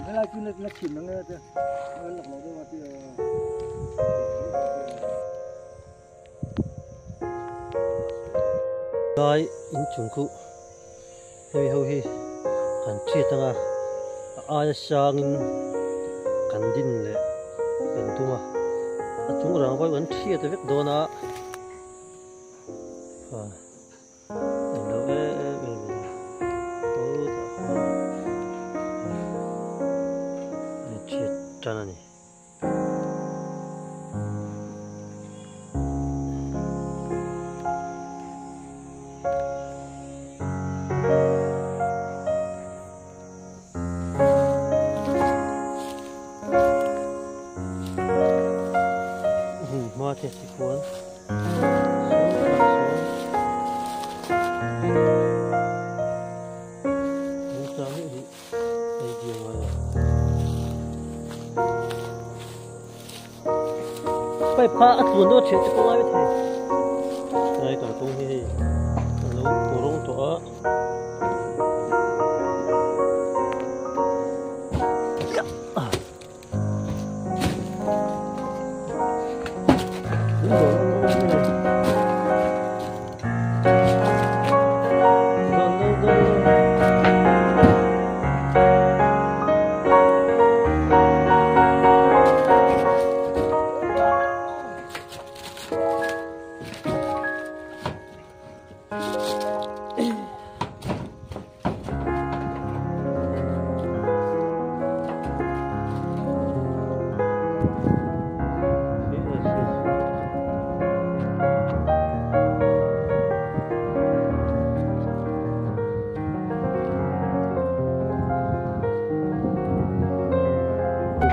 Helai chu na chhim ang e te lak lo deuh a ti Lai inchung khu hemi ho hi kan thiat anga a aia sangin kan din leh kan tum a a chung rang pawh kan thiat vek dawn a. Englo em em a ni. Aw tah khuan a thiat tan a ni. Hma te tikhuan. Pipe kha a tlun deuh a thian te pawh ngai thei. Lai kalkawng hi hei a lo kawrawng tawh a.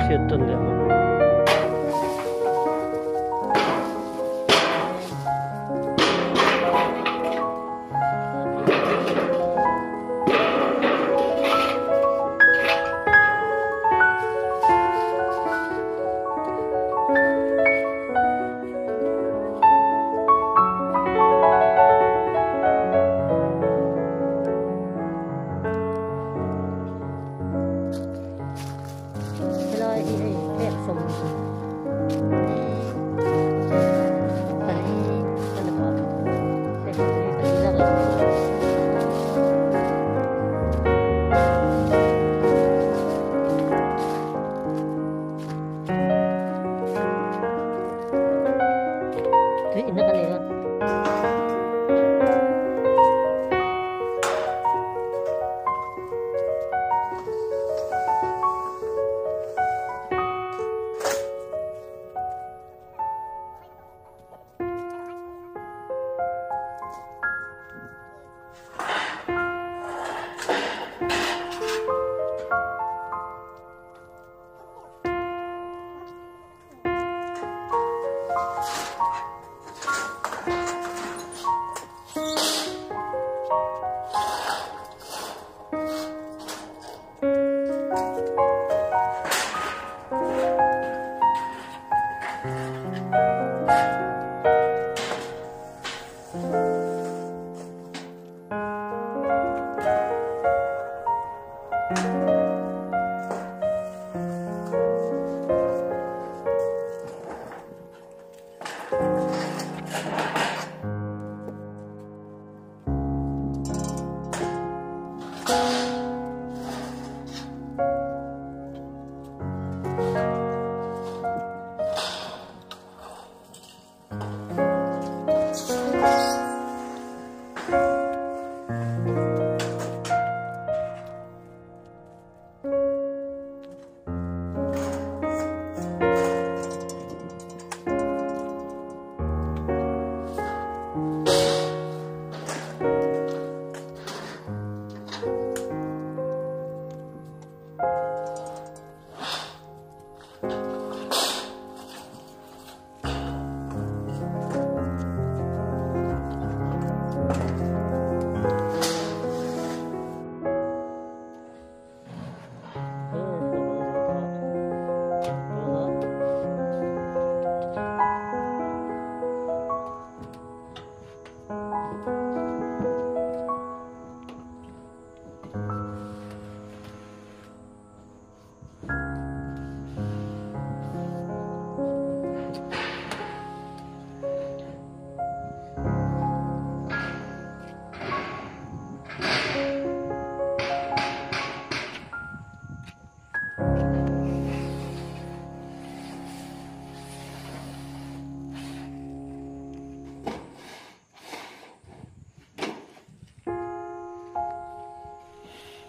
Chhiat tan leh ang. Helai hi hei phek sawm pali ka la tawh a phek sawm pali zat a ni. Tui inna ka nei dawn.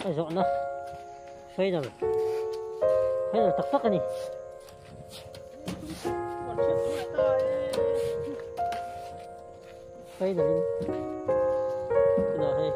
A zawhna final final tak tak a ni. Final in tunah hei.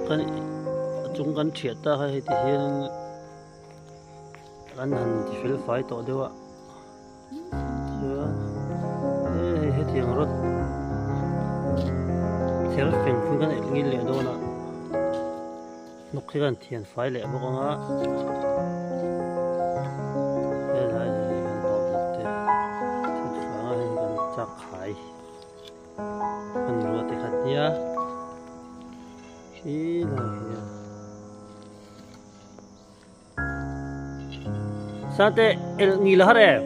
Kan a chung kan thiah ta kha hei ti hian kan han ti fel fai tawh deuh a chuan hei hetiang rawt kher feng fung kan elh ngil leh dawn a hnawk hi kan thian fai leh bawk ang a helai hi kan bak bawk te thil fang a hei kan chak khai. Hmanrua te khat nia khi lai hian. Sangte el ngil a har em?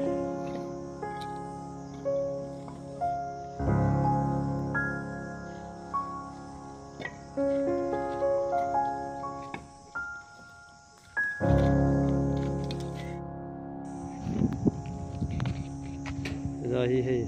Helai hi hei.